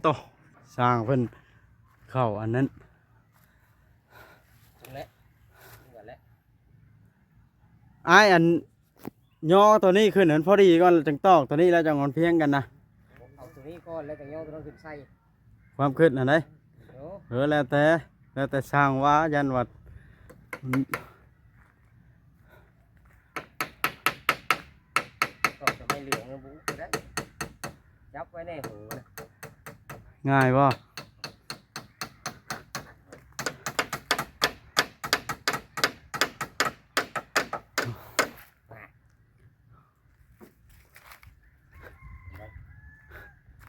ໂຕ ຊ່າງເພິ່ນເຂົ້າອັນນັ້ນ ນີ້ແຫຼະ ນີ້ແຫຼະ ອ້າຍ ອັນຍໍໂຕນີ້ຂຶ້ນໃຫ້ມັນພໍດີກ່ອນ ຈັ່ງຕອກໂຕນີ້ ແລ້ວຈັ່ງເອົາພຽງກັນນະ. ເອົາໂຕນີ້ກ່ອນ ແລ້ວຈັ່ງຍໍໂຕນັ້ນຂຶ້ນໃສ່. ຄວາມຄິດຫັ້ນໃດ໋. ໂອ້ ເອີ ແລ້ວແຕ່ ແລ້ວແຕ່ຊ່າງວ່າ ຢ້ານວ່າ ຕອກຈະໄມ້ເຫຼືອງນະ ບໍ່ອຸກກໍໄດ້ ຈັບໄວ້ແນ່ຫູນະ. ງ່າຍບໍ່?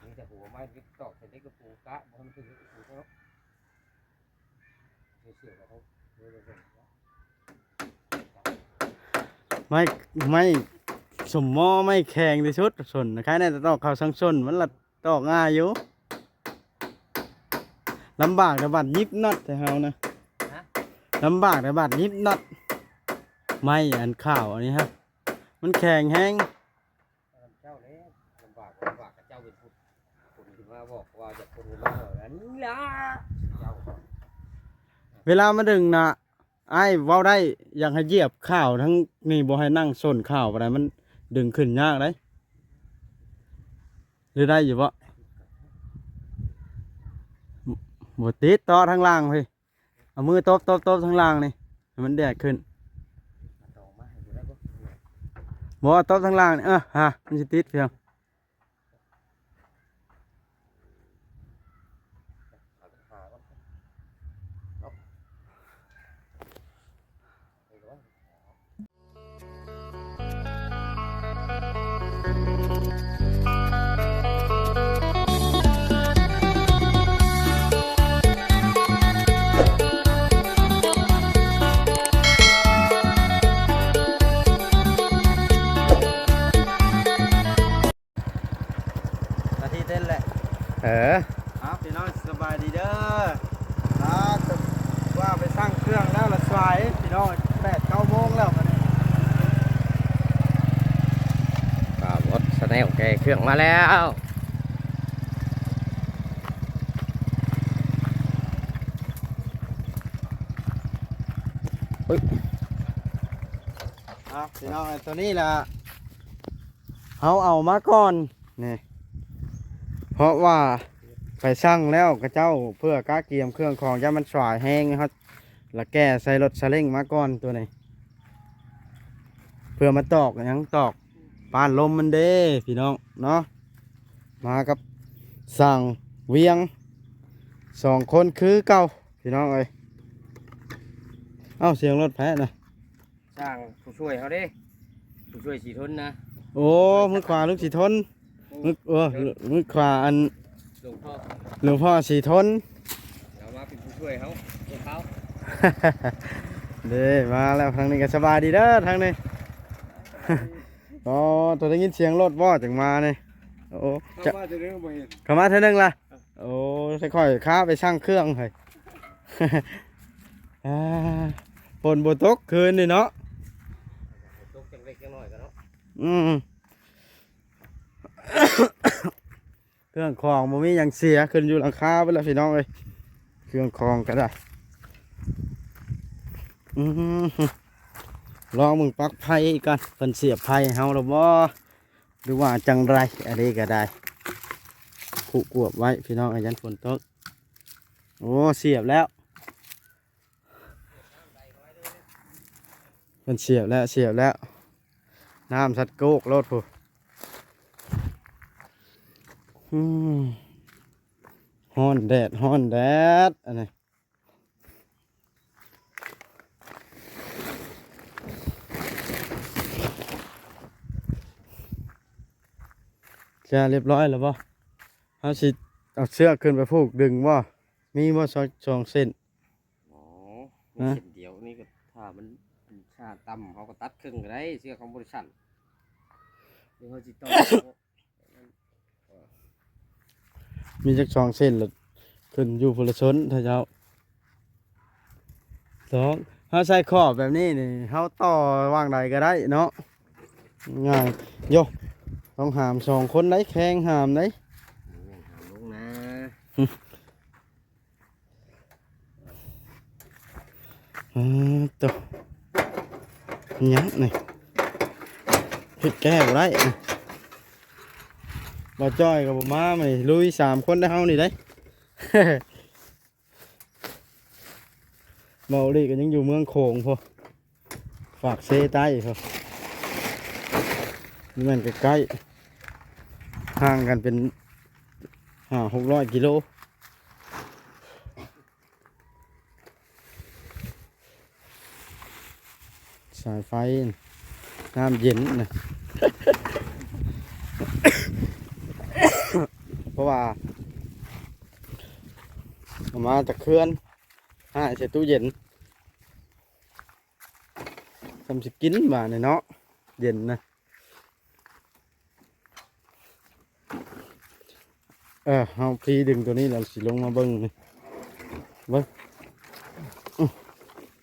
ມີແຕ່ຫົວໄມ້ ຕອກໃສ່ເຫຼັກກະປູກະ ບໍ່ໃຫ້ມັນຖືກກະປູເນາະ. ໄມ້ ໄມ້ສົມໝໍ້ ໄມ້ແຂງທີ່ສຸດ ສົນ ໃຄແນ່ຕອກເຂົ້າສັງສົນ ມັນລະຕອກງ່າຍຢູ່. ລຳບາກແຕ່ບາດຫຍິບນັອດແຕ່ເຮົານະ ຮະ? ລຳບາກແຕ່ບາດຫຍິບນັອດ ໄມ້ອັນຂາວອັນນີ້ຮະ ມັນແຂງແຮງ. ເຈົ້າແຫຼະລຳບາກ ລຳບາກ ເຈົ້າເປັນຜູ້ ຄົນທີ່ມາບອກວ່າຈະຄົນມາ ອັນນີ້ລະ ເຈົ້າ ເວລາມາດຶງນະ ອ້າຍເວົ້າໄດ້ ຢາກໃຫ້ຢຽບຂາວທັງນີ້ ບໍ່ໃຫ້ນັ່ງສົ້ນຂາວປານໃດ ມັນດຶງຂຶ້ນຍາກເດ້. ຫຼືໄດ້ຢູ່ບໍ່? ບໍ່ຕິດ ຕໍ່ທາງລ່າງພີ້. ເອົາມືຕົບໆໆທາງລ່າງນີ້ ໃຫ້ມັນແດດຂຶ້ນ. ບໍ່ ຕົບທາງລ່າງນີ້ ເອີ ຫາ ມັນຊິຕິດພຽງ. ນາທີເຕັມແຫຼະ. ເອີ ເອົາ ພີ່ນ້ອງສະບາຍດີເດີ. ອ່າ ວ່າໄປສັ່ງເຄື່ອງແລ້ວລະສວາຍ ພີ່ນ້ອງ ແປດເກົ້າໂມງແລ້ວບັດນີ້. ບ່າວບົດຊາແນລແກ່ເຄື່ອງມາແລ້ວ. ເອົາ ພີ່ນ້ອງ ໂຕນີ້ລະ ເຮົາເອົາມາກ່ອນນີ້ ເພາະວ່າໄປສັ່ງແລ້ວ ເຂົາເຈົ້າເພື່ອກະກຽມເຄື່ອງຂອງ ຢ້ານມັນສວາຍແຮງ ເຮົາລະແກ່ໃສ່ລົດສະເລັງມາກ່ອນໂຕນີ້ ເພື່ອມາຕອກຫຍັງ ຕອກປ້ານລົມມັນເດ້ ພີ່ນ້ອງເນາະ. ມາກັບຊ່າງວຽງ ສອງຄົນຄືເກົ່າ ພີ່ນ້ອງເອີຍ. ເອົ້າ ສຽງລົດໃຜນະ? ຊ່າງຜູ້ຊ່ວຍເຮົາເດ້ ຜູ້ຊ່ວຍສີທົນນະ. ໂອ້ ມືຂວາລຸງສີທົນ ມື ເອີ ມືຂວາອັນ ຫຼວງພໍ່ ຫຼວງພໍ່ສີທົນ ເອົາມາເປັນຜູ້ຊ່ວຍເຮົາ ພວກເຂົາ ເດ້ ມາແລ້ວ. ທາງນີ້ກໍສະບາຍດີເດີ ທາງນີ້. ອໍ ໂຕໄດ້ຍິນສຽງລົດບໍ່ ຈັ່ງມານີ້. ໂອ້ ເຂົ້າມາເທື່ອໜຶ່ງບໍ່ເຫັນ ເຂົ້າມາເທື່ອໜຶ່ງລະ. ໂອ້ ໃສ່ຂ້ອຍຄາໄປສັ່ງເຄື່ອງເຮີ້ຍ. ອ່າ ຝົນບໍ່ຕົກຄືນນີ້ເນາະ ຕົກຈັກເລັກຈັກນ້ອຍກໍເນາະ. ອືມ ເຄື່ອງຂອງບໍ່ມີຫຍັງເສຍ ຂຶ້ນຢູ່ຫຼັງຄາເບິດລະ ພີ່ນ້ອງເອີຍ. ເຄື່ອງຂອງກໍໄດ້ ອືມ ລອງເບິ່ງປັກໄຟກ່ອນ ເພິ່ນສຽບໄຟເຮົາແລ້ວບໍ່ ຫຼືວ່າຈັ່ງໃດ. ອັນນີ້ກໍໄດ້ ຄຸກວບໄວ້ ພີ່ນ້ອງເອີຍ ຢ້ານຝົນຕົກ. ໂອ້ ສຽບແລ້ວ ເພິ່ນສຽບແລ້ວ ສຽບແລ້ວ ນ້ຳສັດໂກກໂລດພຸ້ນ. ອືມ ຮ້ອນແດດ ຮ້ອນແດດ ອັນນີ້. ຈະລຽບຮ້ອຍແລ້ວບໍ່? ເຮົາຊິເອົາເຊືອກຂຶ້ນໄປຜູກດຶງບໍ່? ມີບໍ່ ສອງ ສອງເສັ້ນ? ອໍ ຮະ? ເສັ້ນດຽວນີ້ກໍ ຖ້າມັນຊາດຕ່ຳ ເຮົາກໍຕັດເຄິ່ງກໍໄດ້ ເຊືອກເຮົາບໍ່ໄດ້ສັ້ນ ຫຼືເຮົາຊິຕໍ່ ມີຈັກສອງເສັ້ນລະ ຂຶ້ນຢູ່ຜູ້ລະຊົນ ຖ້າເຈົ້າ ສອງ ເຮົາໃສ່ຂອບແບບນີ້ນີ້ ເຮົາຕໍ່ຫວ່າງໃດກໍໄດ້ເນາະ ງ່າຍໂຍ. ຕ້ອງຫາມສອງຄົນໄດ໋ ແຂ່ງຫາມໄດ໋ ແມ່ນຫາມລົງນະ. ອືມ ອືມ ໂຕ ຫຍັງນີ້ ເຮັດແກ້ບໍ່ໄດ້ ບ່າວຈ້ອຍກໍບໍ່ມາ ມື້ນີ້ລຸຍສາມຄົນໄດ້ເຮົານີ້ເດ້. ເບົາຫຼີກກໍຍັງຢູ່ເມືອງໂຂງພຸ້ນ ຟາກເຊໃຕ້ພຸ້ນ ນີ້ແມ່ນໃກ້ໆ ຫ່າງກັນເປັນຫ້າຫົກຮ້ອຍກິໂລ. ສາຍໄຟ ນ້ຳເຢັນນະ ເພາະວ່າເອົາມາຈາກເຂື່ອນ ໃຫ້ໃສ່ຕູ້ເຢັນ ຊ່ຳຊິກິນບາດນີ້ເນາະ ເຢັນນະ. ເອີ ເຮົາພີດຶງຕົວນີ້ແລ້ວຊິລົງມາເບິ່ງນີ້ ເບິ່ງ ອື ເ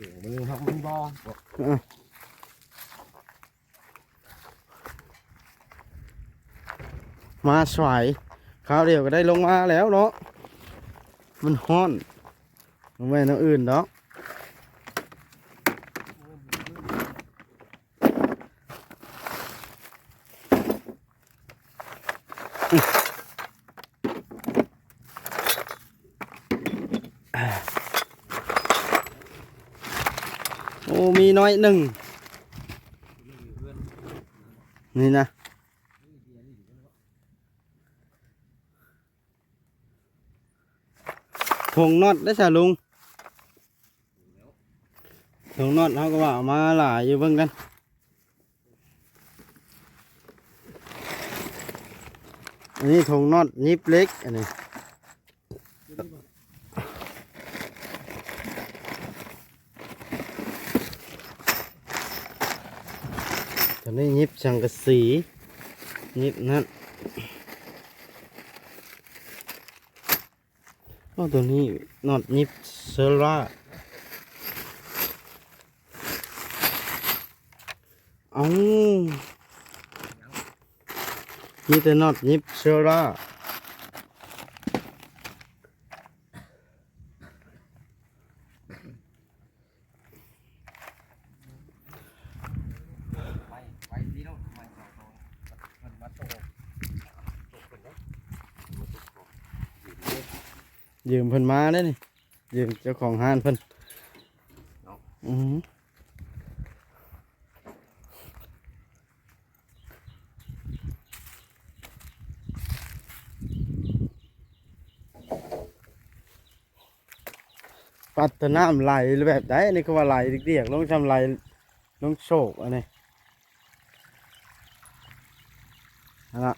ອີ ມາສວາຍ ຄາວດຽວກໍໄດ້ລົງມາແລ້ວເນາະ ມັນຮ້ອນ ບໍ່ແມ່ນແນວອື່ນດອກ. ໂອ້ ມີໜ້ອຍໜຶ່ງ ນີ້ນະ. ຖົງນັອດໄດ້ຊະລຸງ ຖົງນັອດເຮົາກໍວ່າເອົາມາຫຼາຍຢູ່ ເບິ່ງກັນ ອັນນີ້ຖົງນັອດຫຍິບເຫຼັກ ອັນນີ້ ຕົວນີ້ຫຍິບສັງກະສີ ຫຍິບນັ້ນ ໂອ້ ຕົວນີ້ນັອດຫຍິບເຊີລາ ເອົ້າ ມີແຕ່ນັອດຫຍິບເຊີລາ. ຢືມເພິ່ນມາເດ້ນີ້ ຢືມເຈົ້າຂອງຮ້ານເພິ່ນເນາະ ອື. ປັດແຕ່ນ້ຳໄຫຼແບບໃດ ອັນນີ້ຄືວ່າໄຫຼດຽກໆ ລົງຊ່ຳໄຫຼລົງໂຊກ ອັນນີ້ ຫັ້ນລະ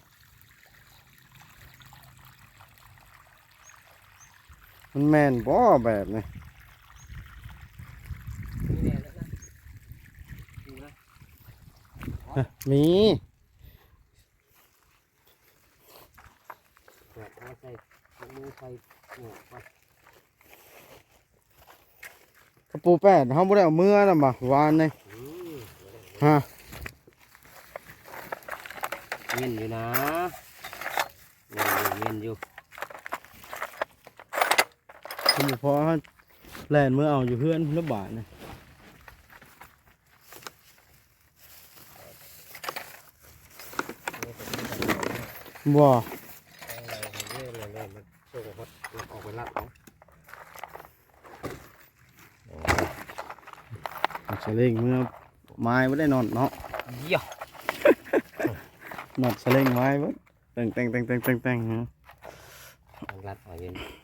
ມັນແມ່ນບໍ່ແບບນີ້ ມີແຫຼະນະ ມີ ແບບເອົາໃສ່ ເອົາມືໃສ່ ໂອ້ ກະປູແປດ ເຮົາບໍ່ໄດ້ເອົາເມືອນຳບໍ່ ວານນີ້ ອືມ ຮະ ແມ່ນຢູ່ນະ ແມ່ນຢູ່ ແມ່ນຢູ່ ຄືບໍ່ພໍ ແລ່ນເມືອເອົາຢູ່ເຮືອນລະບາດນີ້. ບໍ່ ເອົາສະເລັງເມືອມາຍບໍ່ໄດ້ນອນເນາະ ເຢາະ ນອນສະເລັງມາຍເບິດ ແຕ່ງໆໆໆ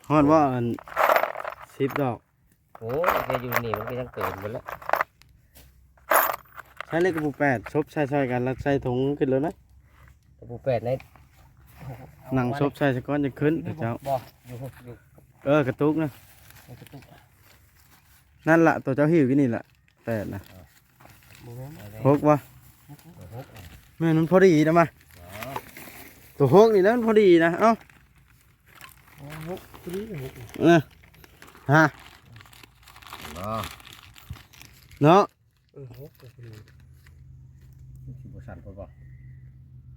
ໆ ຮອດບໍ່ ອັນ ສິບດອກ. ໂອ້ຍ ແຕ່ຢູ່ນີ້ມັນກໍຍັງເກີນເບິດແລ້ວ ໃຊ້ເຫຼັກກະປູແປດ ສົບໃສ່ຊ່ອຍກັນ ແລ້ວໃສ່ຖົງຂຶ້ນເລີຍນະ ກະປູແປດໃນ ນັ່ງສົບໃສ່ສະກ່ອນ ຈັ່ງຂຶ້ນ ເຈົ້າ ບໍ່ ຢູ່ ຢູ່ ເອີ ກະຕຸກນະ ໃນກະຕຸກ ນັ້ນລະ ໂຕເຈົ້າຫິ້ວຢູ່ນີ້ລະ ແປດນະ ບໍ່ແມ່ນ ຫົກບໍ່ ຫົກ ແມ່ນ ມັນພໍດີນະມາ ອໍ ໂຕຫົກນີ້ນະ ມັນພໍດີນະ ເອົ້າ ຫົກພໍດີ ຫົກ ເອີ ຮະ ບໍ່ ເນາະ ເອີ ຫົກກໍພໍດີ ມັນຊິບໍ່ສັ້ນໂພດບໍ່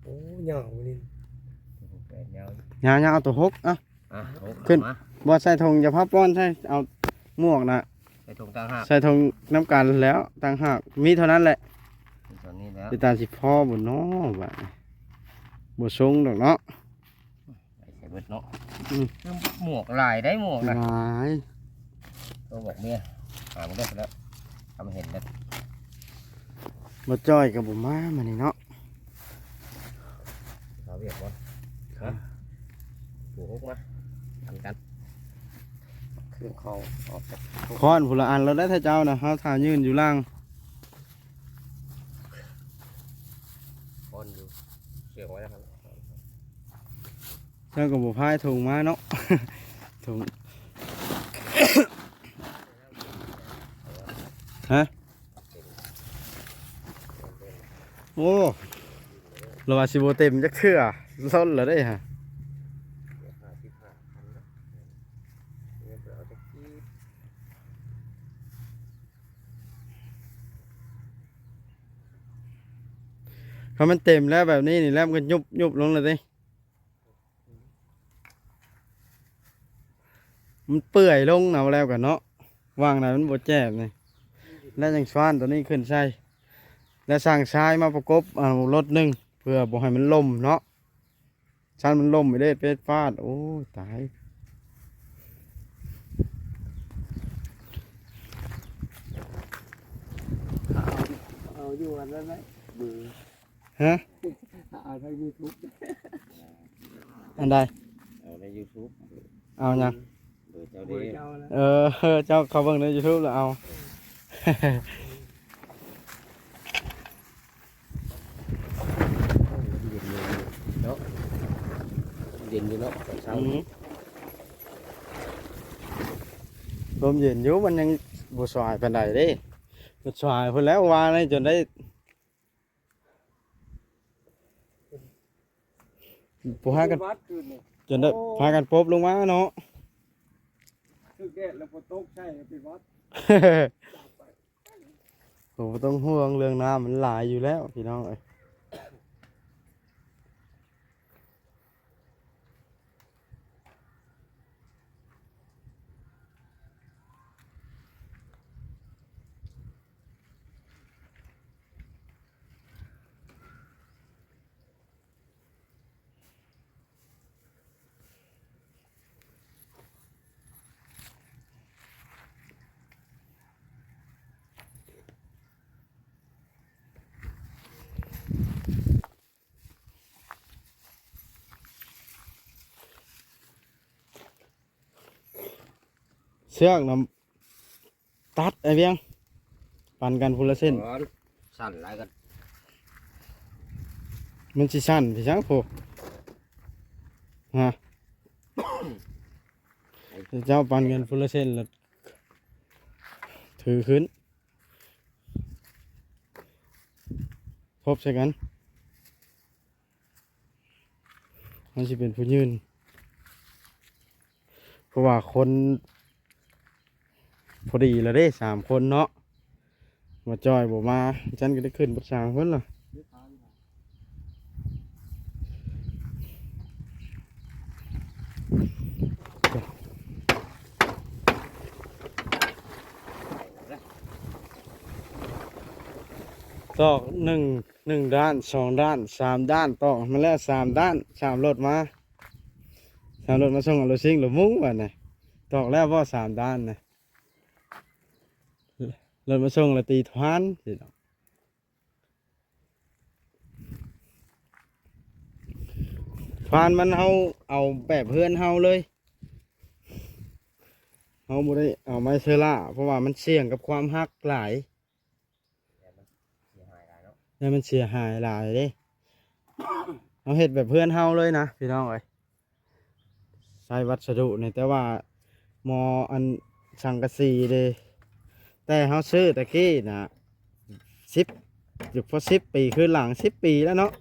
ໂອ້ ຍາວນີ້ ໂຕຫົກແປດຍາວ ຍາວໆ ເອົາໂຕຫົກ ເອົ້າ. ອ່ະ ໂອ້ ຂຶ້ນ ເອົາມາ ບໍ່ໃສ່ຖົງ ຢ່າພາປ້ອນໃສ່ ເອົາໝວກນະ ໃສ່ຖົງຕ່າງຫາກ ໃສ່ຖົງນຳກັນແລ້ວຕ່າງຫາກ ມີເທົ່ານັ້ນແຫຼະ ມີເທົ່ານີ້ແລ້ວ ເປັນຕາຊິພໍບໍ່ເນາະ ບາດນີ້ ບໍ່ຊົງດອກເນາະ ໃສ່ເບິດເນາະ ອືມ ຄືໝວກຫຼາຍໄດ໋ ໝວກນະ ຫຼາຍ ໂທບອກເມຍ ຫາມາໄດ້ແລ້ວ ທຳເຫັນແລ້ວ ບໍ່ຈ່ອຍກໍບໍ່ມາມື້ນີ້ເນາະ ເອົາວຽກບໍ່ ຮະ ປູຫົກມາ ອັນກັນ ຄືເຂົາອອກຈາກ ຄ້ອນຜູ້ລະອັນແລ້ວໄດ໋ ຖ້າເຈົ້ານະ ເຮົາຖ້າຍື່ນຢູ່ຫຼັງ ຄ້ອນຢູ່ ເຊື່ອງໄວ້ແລ້ວ ເຈົ້າກໍບໍ່ພາຍຖົງມາເນາະ ຖົງ ຮະ ໂອ້ ລະວ່າຊິບໍ່ເຕັມຈັກເທື່ອ ລົ້ນລະເດ້ຮະ ຄັນມັນເຕັມແລ້ວແບບນີ້ນີ້ແລ້ວ ມັນກໍຍຸບໆລົງລະເດ້. ມັນເປື່ອຍລົງເອົາແລ້ວກັນເນາະ ວາງໃດມັນບໍ່ແຈບນີ້ ແລ້ວຈັ່ງຊວນຕົວນີ້ຂຶ້ນໃສ່ ແລ້ວສັ່ງຊາຍມາປະກົບເອົາລົດໜຶ່ງ ເພື່ອບໍ່ໃຫ້ມັນລົ້ມເນາະ ຊັ້ນມັນລົ້ມໄປເດ້ ເປັດຟາດ ໂອ້ຍ ຕາຍ ເອົາ ເອົາຢູ່ອັນນັ້ນແຫຼະ ເບີ ຮະ ເອົາທາງຢູທູບ ອັນໃດ ເອົາໃນຢູທູບ ເອົາຫຍັງ ເບີເຈົ້າເດ້ ເບີເຈົ້ານະ ເອີ ເຈົ້າເຂົ້າເບິ່ງໃນຢູທູບແລ້ວເອົາ ເຢັນຢູ່ເນາະ ເຢັນຢູ່ເນາະ ຕອນເຊົ້າ ອືມ ລົມເຢັນຢູ່ ມັນຍັງບໍ່ສວາຍປານໃດເດ້ ມັນສວາຍພຸ້ນແລ້ວ ວານນີ້ຈົນໄດ້ ບໍ່ພາກັນ ວັດຄືນນີ້ ຈົນໄດ້ ໂອ້ ພາກັນປົບລົງມາເນາະ ຖືກແດດແລ້ວຝົນຕົກໃສ່ໄປວັດ ໂອ້ ບໍ່ຕ້ອງຫ່ວງເລື່ອງນ້ຳ ມັນຫຼາຍຢູ່ແລ້ວພີ່ນ້ອງເອີຍ. ເຊືອກນຳ ຕັດໄອ້ວຽງ ປັນກັນຄົນລະເສັ້ນ ສອນ ສັ້ນຫຼາຍກັນ ມັນຊິສັ້ນຊິສັງໂພ ຮະ ເຈົ້າປັນກັນຄົນລະເສັ້ນລະ ຖືຂຶ້ນ ທົບໃສ່ກັນ ມັນຊິເປັນຜູ້ຍື່ນ ເພາະວ່າຄົນພໍດີລະເດ້ ສາມຄົນເນາະ ບໍ່ຈ່ອຍບໍ່ມາ ຊັ້ນກໍໄດ້ຂຶ້ນເບິດສາມຄົນລະ. ຕອກໜຶ່ງ ໜຶ່ງດ້ານ ສອງດ້ານ ສາມດ້ານ ຕອກໃຫ້ມັນແລ້ວສາມດ້ານ ສາມລົດມາ ສາມລົດມາສົ່ງເອົາລົດຊິງລົດມຸ້ງ ບາດນີ້ ຕອກແລ້ວບໍ່ສາມດ້ານນະ ລົດມາສົ່ງລະຕີທວານ ຟານມັນເຮົາເອົາແບບເຮືອນເຮົາເລີຍ ເຮົາບໍ່ໄດ້ເອົາໄມ້ເຊີລ່າ ເພາະວ່າມັນສ່ຽງກັບຄວາມຫັກຫຼາຍ ແລ້ວມັນເສຍຫາຍຫຼາຍເດ້ ເຮົາເຮັດແບບເຮືອນເຮົາເລີຍນະພີ່ນ້ອງເອີຍ. ໃຊ້ວັດສະດຸນີ້ ແຕ່ວ່າໝໍ້ອັນສັງກະສີເດ້ ແຕ່ເຮົາຊື້ຕະກີ້ນະ ສິບ ຢູ່ພໍສິບປີ ຄືຫຼັງສິບປີແລ້ວເນາະ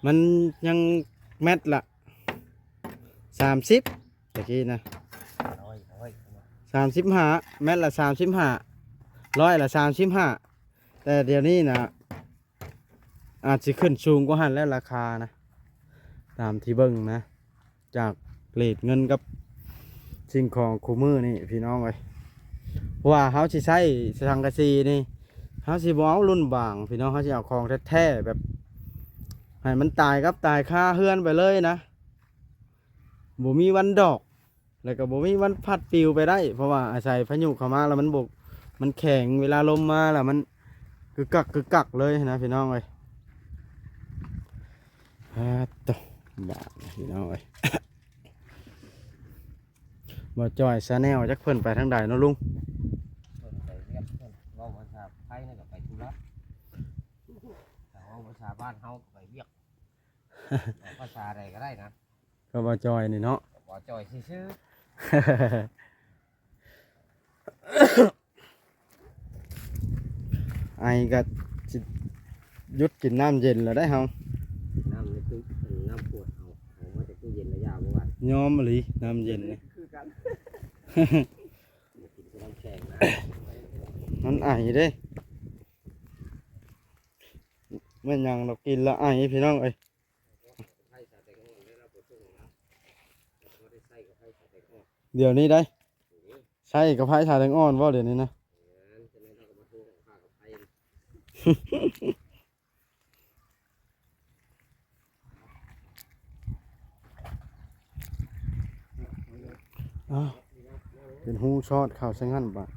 ມັນຍັງແມັດລະສາມສິບ ຕະກີ້ນະ ສາມສິບຫ້າ ແມັດລະສາມສິບຫ້າ ຮ້ອຍລະສາມສິບຫ້າ ແຕ່ດຽວນີ້ນະ ອາດຊິຂຶ້ນສູງກວ່າຫັ້ນແລ້ວລາຄານະ ຕາມທີ່ເບິ່ງນະ ຈາກ ເກຣດເງິນກັບສິ່ງຂອງຄູ່ມື້ນີ້ພີ່ນ້ອງເອີຍ. ເພາະວ່າເຮົາຊິໃຊ້ສັງກະສີນີ້ ເຮົາຊິບໍ່ເອົາລຸ້ນບາງພີ່ນ້ອງ, ເຮົາຊິເອົາຂອງແທ້ໆ ແບບໃຫ້ມັນຕາຍກັບຕາຍຄາເຮືອນໄປເລີຍນະ, ບໍ່ມີວັນດອກ ແລ້ວກໍບໍ່ມີວັນພັດປິວໄປໄດ້ ເພາະວ່າອາໄສພາຍຸເຂົ້າມາແລ້ວມັນບໍ່ ມັນແຂງ, ເວລາລົມມາແລ້ວມັນກຶກກັກກຶກກັກເລີຍນະພີ່ນ້ອງເອີຍ. ອາ ໂຕ ບາດພີ່ນ້ອງເອີຍ. ບໍ່ຈ່ອຍ Channel ຈັກເພິ່ນໄປທາງໃດເນາະລຸງ? ເພິ່ນໄປວຽກ ເພິ່ນເວົ້າພາສາໄທນີ້ກໍໄປທຸລະ, ຖ້າເວົ້າພາສາບ້ານເຮົາກໍໄປວຽກ, ເວົ້າພາສາໃດກໍໄດ້ນະ. ກໍບໍ່ຈ່ອຍນີ້ເນາະ, ບໍ່ຈ່ອຍຊື່ໆ. ໄອກໍຊິຢຸດກິນນ້ຳເຢັນແລ້ວໄດ໋ເຮົາ. ນ້ຳໃນຕູ້ ນ້ຳຂວດເຮົາ ເອົາມາຈາກຕູ້ເຢັນລະຢາບໍ່ວ່າ. ຍອມອີ່ຫຼີ ນ້ຳເຢັນນີ້ ຄືກັນ ບໍ່ກິນແຕ່ນ້ຳແຂງນະ. ມັນໄອເດ້. ແມ່ນຫຍັງດອກ ກິນແລ້ວໄອພີ່ນ້ອງເອີຍ. ດຽວນີ້ໄດ໋ ໃຊ້ກະໄພສາແຕງອ່ອນບໍ່ ດຽວນີ້ນະ? ອ້າວ ເປັນຮູຊອດເຂົ້າໃສ່ຫັ້ນບາດ.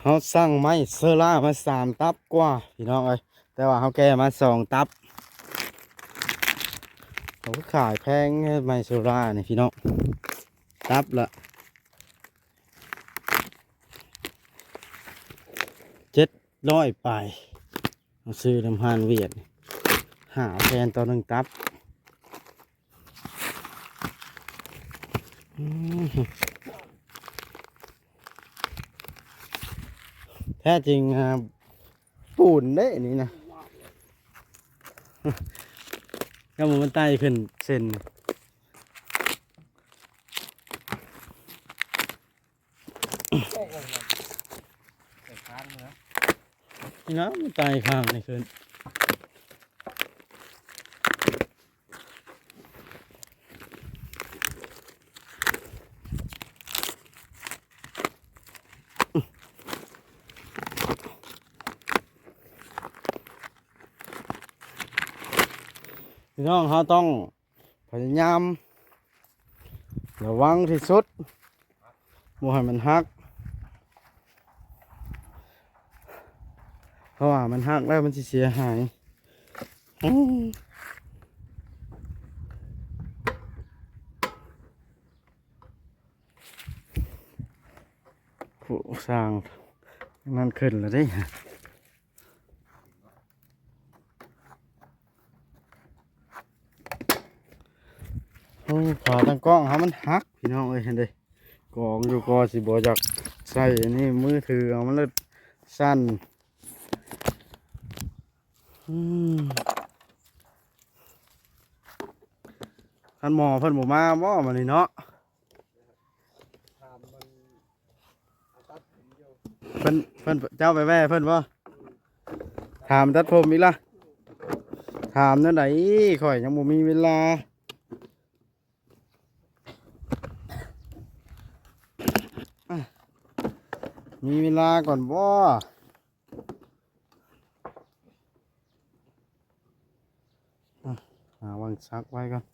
ເຮົາສັ່ງໄມ້ເຊີລາມາສາມຕັບກວ່າພີ່ນ້ອງເອີຍ, ແຕ່ວ່າເຮົາແກ່ມາສອງຕັບ. ເຂົາຄືຂາຍແພງແທ້ໄມ້ເຊີລານີ້ພີ່ນ້ອງ, ຕັບລະເຈັດຮ້ອຍປາຍ. ເຮົາຊື້ນຳຮ້ານຫວຽດ ຫ້າແຜ່ນຕໍ່ໜຶ່ງຕັບ. ອືມ ແທ້ຈິງ ອ່າ ປູນເດ້ນີ້ນະ, ກໍມັນໄຕ່ຂຶ້ນເສັ້ນ. ນີ້ນະ ມັນໄຕ່ຂ້າງນີ້ຂຶ້ນ. ພີ່ນ້ອງ ເຮົາຕ້ອງ ພະຍາຍາມລະວັງທີ່ສຸດ ບໍ່ໃຫ້ມັນຫັກ, ເພາະວ່າມັນຫັກແລ້ວມັນຊິເສຍຫາຍ. ຜູ້ສ້າງນັ້ນຂຶ້ນແລ້ວເດ້. ໂອ້ ຂາຕັ້ງກ້ອງເຮົາມັນຫັກ ພີ່ນ້ອງເອີຍ, ຫັ້ນເດ້ ກອງຢູ່ກໍຊິບໍ່ຢາກໃຊ້ອັນນີ້, ມືຖືເອົາມັນເລີຍສັ່ນ. ອືມ ຄັນໝໍເພິ່ນບໍ່ມາບໍມື້ນີ້ເນາະ? ເພິ່ນ ເພິ່ນ ເຈົ້າໄປແວ່ເພິ່ນບໍ? ຖາມຕັດຜົມອີກລະ? ຖາມແນວໃດ? ຂ້ອຍຍັງບໍ່ມີເວລາ. ມີເວລາກ່ອນບໍ? ອ່ະ ຫາວັງສັກໄວ້ກ່ອນ.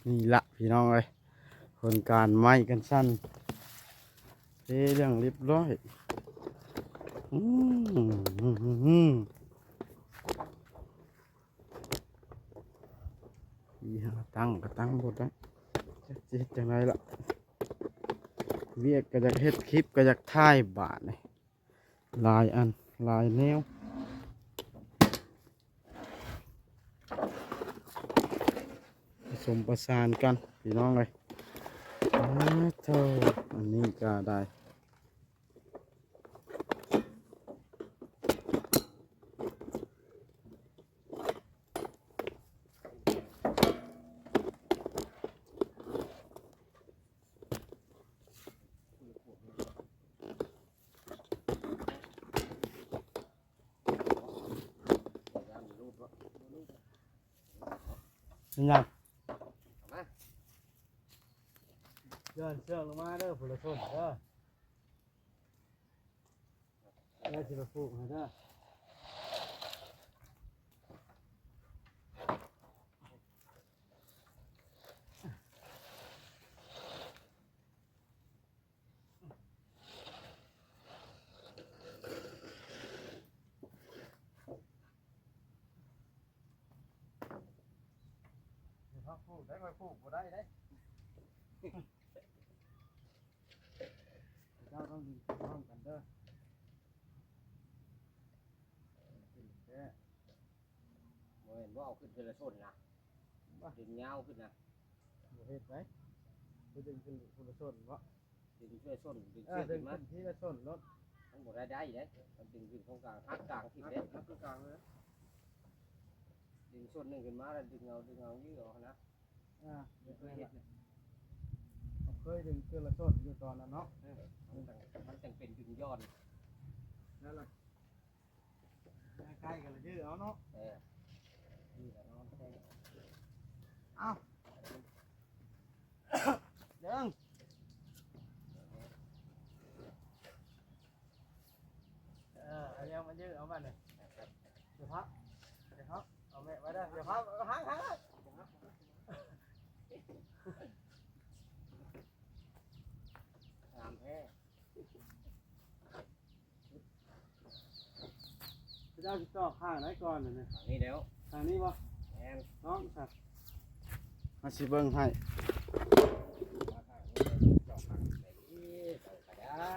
ນີ້ລະພີ່ນ້ອງເອີຍ ຜົນການໄມ້ກັນສັ່ນ ເທເລື່ອງລຽບຮ້ອຍ. ອືມ ອີຫາ ຕັ້ງກໍຕັ້ງບໍ່ໄດ້ ຈັກຊິເຮັດຈັ່ງໃດລະ. ວຽກກໍຢາກເຮັດ ຄລິບກໍຢາກຖ່າຍ ບາດນີ້ຫຼາຍອັນຫຼາຍແນວ ປະສົມປະສານກັນພີ່ນ້ອງເອີຍ. ອາ ໂທ້ ອັນນີ້ກໍໄດ້. ເ ຍັງ ມາ ຍ້ອນເຊືອກລົງມາເດີ ຜູ້ລະຄົນເດີ ແລ້ວຊິໄປຜູກໃຫ້ເດີ. ເຮົາຜູກໄດ້ ຂ້ອຍຜູກບໍ່ໄດ້ເດ້. ເຈົ້າຕ້ອງດຶງພ້ອມກັນເດີ. ຂຶ້ນແທ້. ບໍ່ແມ່ນບໍ່ເອົາຂຶ້ນເທື່ອລະສົ້ນນະ ບໍ່ ດຶງຍາວຂຶ້ນນະ ບໍ່ເຮັດໄດ ຄືດຶງຂຶ້ນເທື່ອລະສົ້ນເບາະ ດຶງເທື່ອລະສົ້ນ ດຶງເຊືອກຂຶ້ນມາ ເອີ ດຶງຂຶ້ນທີລະສົ້ນໂລດ ມັນບໍ່ໄດ້ໄດ້ເດ້ ມັນດຶງຂຶ້ນຂອງກາງ ຫັກກາງຖິ້ມເດ້ ຫັກກາງເລີຍ ດຶງສົ້ນໜຶ່ງຂຶ້ນມາແລ້ວດຶງເອົາ ດຶງເອົາ ຢື້ອອກຫັ້ນນະ ອ່າ ເຄີຍເຮັດ ເຄີຍດຶງເທື່ອລະສົ້ນຢູ່ຕອນນັ້ນເນາະ ເອີ ມັນຈັ່ງ ມັນຈັ່ງເປັນດຶງຍ້ອນ ນັ້ນລະ. ໃກ້ກັນລະຈື່ເອົາເນາະ ເອີ ນີ້ລະນອນແຕ່ງ ເອົາ ເດີງ ເອີ ເອົາຍັງມາຢື້ອເອົາບັດນີ້ ດຽວພັກ ດຽວພັກ ເອົາແມ່ໄວ້ເດີ ດຽວພັກ ຫັກ ຫັກ ຫັກ ງາມແທ້. ພະເຈົ້າຊິຕອກຂ້າງໃດກ່ອນນີ້ ຂ້າງນີ້ແລ້ວ ຂ້າງນີ້ບໍ່ ແມ່ນ ເນາະ ມາຊິເບິ່ງໃຫ້ ມາຂ້າງນີ້ເດີ ຕອກຂ້າງໃດ ເອີ ເອົາກະໄດ້.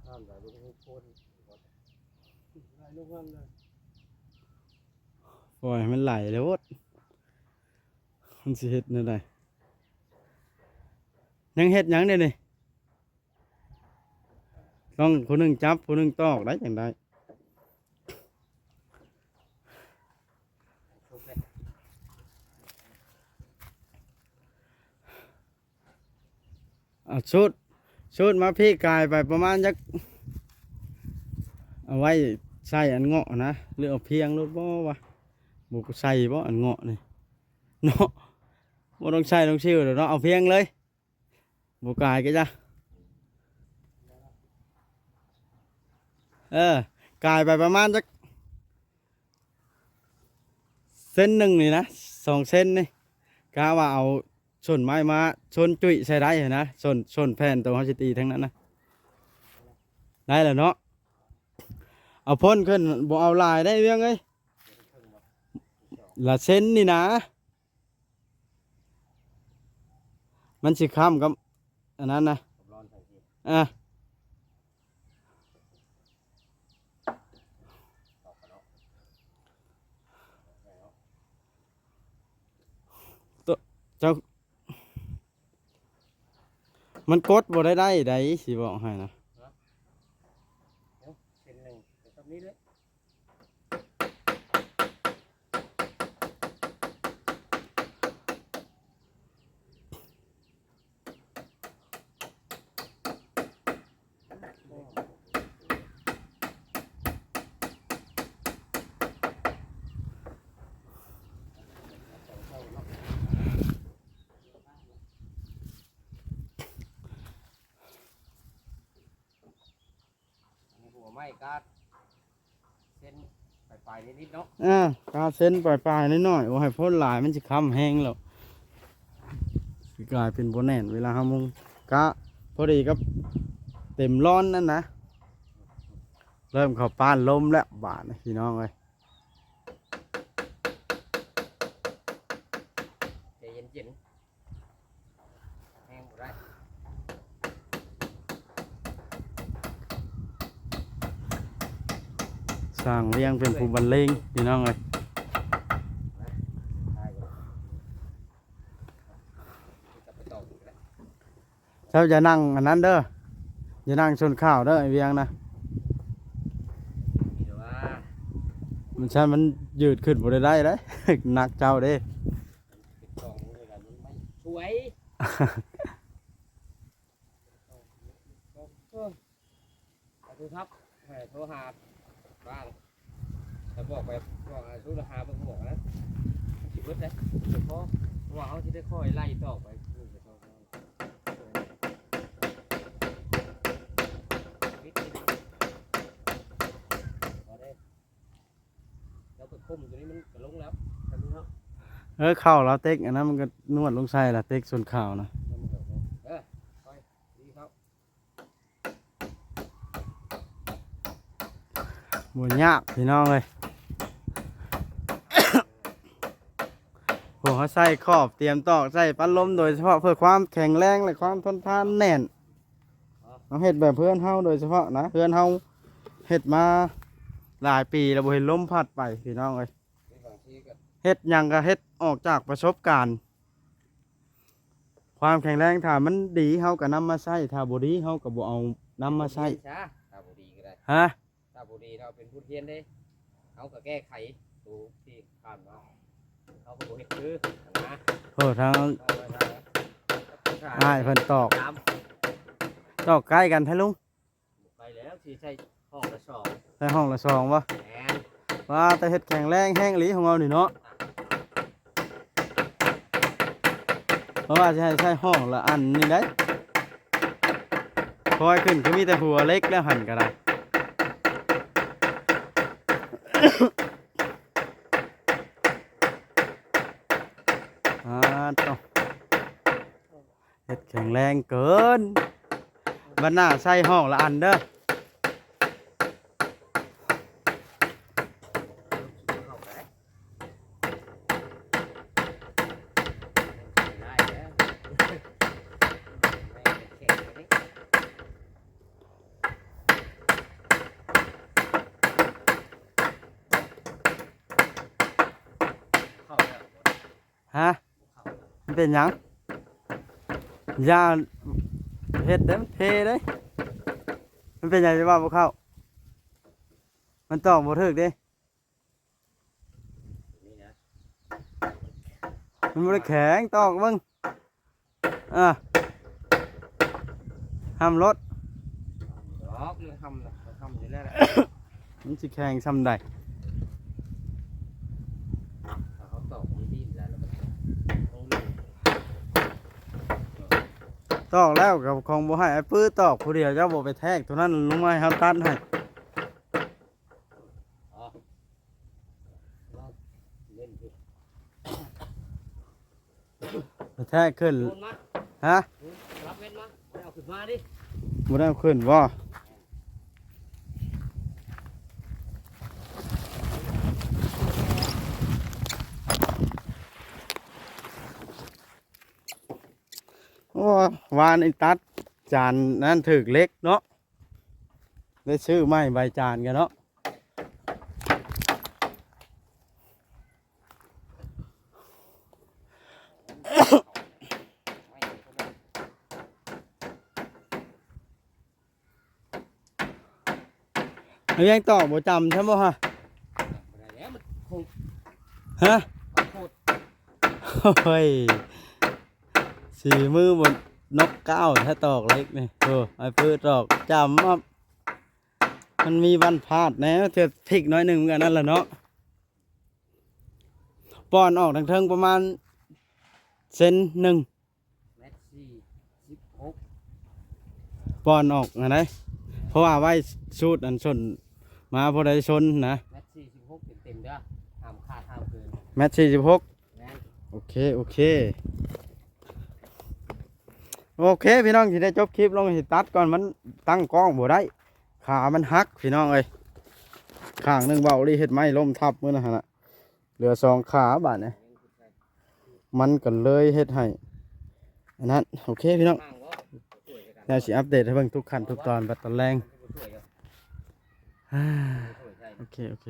ນ້ຳໄຫຼລົງໂພນ ໄຫຼລົງນັ້ນເລີຍ ປ່ອຍໃຫ້ມັນໄຫຼໂລດ ມັນຊິເຮັດແນວໃດ ຍັງເຮັດຫຍັງເດນີ້? ຕ້ອງຜູ້ໜຶ່ງຈັບ ຜູ້ໜຶ່ງຕອກໄດ້ຈັ່ງໃດ ເອົາສູດ ສູດມາພີ້ກາຍໄປປະມານຈັກ ເອົາໄວ້ໃສ່ອັນເງາະນະ ຫຼືເອົາພຽງໂລດບໍ່ວະ ບໍ່ໃສ່ບໍ່ອັນເງາະນີ້ເນາະ ບໍ່ຕ້ອງໃສ່ຕ້ອງຊິວດອກເນາະ ເອົາພຽງເລີຍ. ບໍ່ກາຍກະຈ້າ ເອີ ກາຍໄປປະມານຈັກເຊັນໜຶ່ງນີ້ນະ ສອງເຊັນນີ້ ກະວ່າເອົາສົ້ນໄມ້ມາ ສົ້ນຈຸ້ຍໃສ່ໄດ້ຫັ້ນນະ ສົ້ນ ສົ້ນແຜ່ນໂຕເຮົາຊິຕີທັງນັ້ນນະ ໄດ້ແລ້ວເນາະ ເອົາພົ້ນຂຶ້ນ ບໍ່ເອົາຫຼາຍໄດ໋ວຽງເອີຍ ລະເຊັນນີ້ນະ. ມັນຊິຄ້ຳກັບອັນນັ້ນນະ ກັບລອນໃສ່ຊິ ອ່າ ໂຕ ເຈົ້າ ມັນກົດບໍ່ໄດ້ໄດ້ໃດ໋ ຊິບອກໃຫ້ນະ ເອີ ເສັ້ນໜຶ່ງ ແບບນີ້ເລີຍ. ອັນນີ້ຫົວໄມ້ກາດເຊັນປາຍໆ ນິດໆ ເນາະ ອ່າ ກາດເຊັນປາຍໆ ໜ້ອຍໆ ບໍ່ໃຫ້ພົ້ນຫຼາຍ ມັນຊິຄ້ຳແຮງແລ້ວ ຊິກາຍເປັນບໍ່ແໜ້ນ ເວລາເຮົາມຸງ ກະພໍດີກັບເຕັມລອນນັ້ນນະ ເລີ່ມເຂົ້າປານລົມແລ້ວບາດນີ້ ພີ່ນ້ອງເອີຍ. ໃຈເຢັນໆ ແຮງບໍ່ໄດ້ ຊ່າງວຽງເປັນຜູ້ບັນເລງ ພີ່ນ້ອງເອີຍ ເຈົ້າຢ່ານັ່ງອັນນັ້ນເດີ ຢ່ານັ່ງຊົນຂ້າວເດີ ໄອ້ວຽງນະ ມີແຕ່ວ່າ ຊັ້ນມັນຢືດຂຶ້ນບໍ່ໄດ້ໄດ້ເດ້ ໜັກເຈົ້າເດ້. ສວຍ ເອີ ເອົາໂທລະສັບໃຫ້ໂທຫາບ້ານ ແລ້ວບອກໄປ ບອກໃຫ້ໂທລະຫາເບິ່ງ ບອກນະ ມັນຊິເບິດເດ້ ເພາະວ່າເຮົາຊິໄດ້ຄ່ອຍໄລ່ຕໍ່ໄປ. ແລ້ວໄປຄົມຕົວນີ້ມັນກະລົງແລ້ວ ແບບນີ້ເນາະ. ເອີ ເຂົ້າລາວເຕັກອັນນັ້ນມັນກະນວດລົງໃສ່ລະ ເຕັກສ່ວນຂາວນະ. ເອີ ຄ່ອຍດີເຂົ້າ. ບໍ່ຍາກພີ່ນ້ອງເອີຍ. ໂອ້ ເຮົາໃສ່ຂອບ ຕຽມຕອກ ໃສ່ປັດລົມໂດຍສະເພາະເພື່ອຄວາມແຂງແຮງ ແລະ ຄວາມທົນທານແໜ້ນ. ເຮົາເຮັດແບບເຮືອນເຮົາໂດຍສະເພາະນະ ເຮືອນເຮົາເຮັດມາຫຼາຍປີແລ້ວ ບໍ່ເຫັນລົມພັດໄປພີ່ນ້ອງເອີຍ. ເຮັດຫຍັງກະເຮັດອອກຈາກປະສົບການ. ຄວາມແຂງແຮງ ຖ້າມັນດີເຮົາກະນຳມາໃຊ້ ຖ້າບໍ່ດີເຮົາກະບໍ່ເອົານຳມາໃຊ້. ຖ້າບໍ່ດີກະໄດ້ ຮະ ຖ້າບໍ່ດີເຮົາເປັນບົດຮຽນເດ້ ເຮົາກະແກ້ໄຂໂຕທີ່ຜ່ານມາ ເຮົາກະບໍ່ເຮັດຄືຫັ້ນນະ. ໂອ້ ທາງອ້າຍເພິ່ນຕອກ ຕອກໃກ້ກັນແທ້ລຸງ. ບໍ່ໄປແລ້ວ ຊິໃສ່ຫ້ອງລະສອງ ໃສ່ຫ້ອງລະສອງບໍ່? ແມ່ນ. ວ່າແຕ່ເຮັດແຂງແຮງແຮງອີ່ຫຼີຂອງເຮົານີ້ເນາະ ເພາະວ່າຊິໃຫ້ໃສ່ຫ້ອງລະອັນນີ້ໄດ໋. ຄ່ອຍຂຶ້ນຄືມີແຕ່ຫົວເຫຼັກແລ້ວຫັ້ນກະໄດ້. ອ່າ ໂຕ ເຮັດແຂງແຮງເກີນ. ບັດໜ້າໃສ່ຫ້ອງລະອັນເດີ. ຮະ? ມັນເປັນຫຍັງ? ຢ່າເຮັດເດ້ ມັນເພເດ້. ມັນເປັນຫຍັງຈະວ່າບໍ່ເຂົ້າ? ມັນຕອກບໍ່ຖືກເດ້. ມັນບໍ່ໄດ້ແຂງ ຕອກເບິ່ງ. ອ່າ ຫ້ຳລົດ ດອກ ມັນຫ້ຳລະ ມັນຫ້ຳຢູ່ແລ້ວແຫຼະ. ມັນຊິແຂງຊ່ຳໃດ? ເຮົາຕອກມັນດີແລ້ວ ແລ້ວມັນລົງເລີຍ. ຕອກແລ້ວກະຄົງບໍ່ໃຫ້ອ້າຍປືຕອກຜູ້ດຽວ ເຈົ້າບໍ່ໄປແທກໂຕນັ້ນລົງມາໃຫ້ເຮົາຕັດໃຫ້. ອໍ ລອງເຫຼັ້ນດູ. ແທກຂຶ້ນ ໂອນມາ ຮະ? ອືມ ລັບເວັນມາ ບໍ່ໄດ້ເອົາຂຶ້ນມາເດ້. ບໍ່ໄດ້ເອົາຂຶ້ນບໍ່? ໂອ້ ວານນີ້ຕັດຈານນັ້ນຖືກເຫຼັກເນາະ ໄດ້ຊື້ໃໝ່ໃບຈານກັນເນາະ. ມັນຍັງຕອກບໍ່ຈຳຊ້ຳບໍ່ຮະ? ບໍ່ໄດ້ແລ້ວ ມັນຄົງ ຮະ? ມັນໂຄດ ໂອ້ຍ ສີມືບໍ່ນົກກ້າວແທ້ຕອກເຫຼັກນີ້. ໂອ້ ອ້າຍປືຕອກຈຳ ມັນມີວັນພາດແດ່ ເທື່ອພິກໜ້ອຍໜຶ່ງມັນກະນັ້ນລະເນາະ. ປ່ອນອອກທາງເທິງປະມານເຊັນໜຶ່ງ ແມັດສີ່ສິບຫົກ ປ່ອນອອກຫັ້ນໃດ ເພາະວ່າໄວ້ຊູດອັນສົ້ນມາ ຜູ້ໃດຊົນນະ. ແມັດສີ່ສິບຫົກເຕັມໆເດີ ຫ້າມຂາດຫ້າມເກີນ. ແມັດສີ່ສິບຫົກ ແມ່ນ. ໂອເຄ ໂອເຄ ໂອເຄ ພີ່ນ້ອງ ຊິໄດ້ຈົບຄລິບລົງ ຊິຕັດກ່ອນ ມັນຕັ້ງກ້ອງບໍ່ໄດ້ ຂາມັນຫັກ ພີ່ນ້ອງເອີຍ. ຂ້າງໜຶ່ງເບົາລີເຮັດໄມ້ລົ້ມທັບມື້ນັ້ນຫັ້ນນະ ເຫຼືອສອງຂາບາດນີ້ ມັນກະເລີຍເຮັດໃຫ້ອັນນັ້ນ. ໂອເຄ ພີ່ນ້ອງ ດຽວຊິອັບເດດໃຫ້ເບິ່ງທຸກຂັ້ນທຸກຕອນ ບັດຕອນແລງ. ໂອເຄ ໂອເຄ.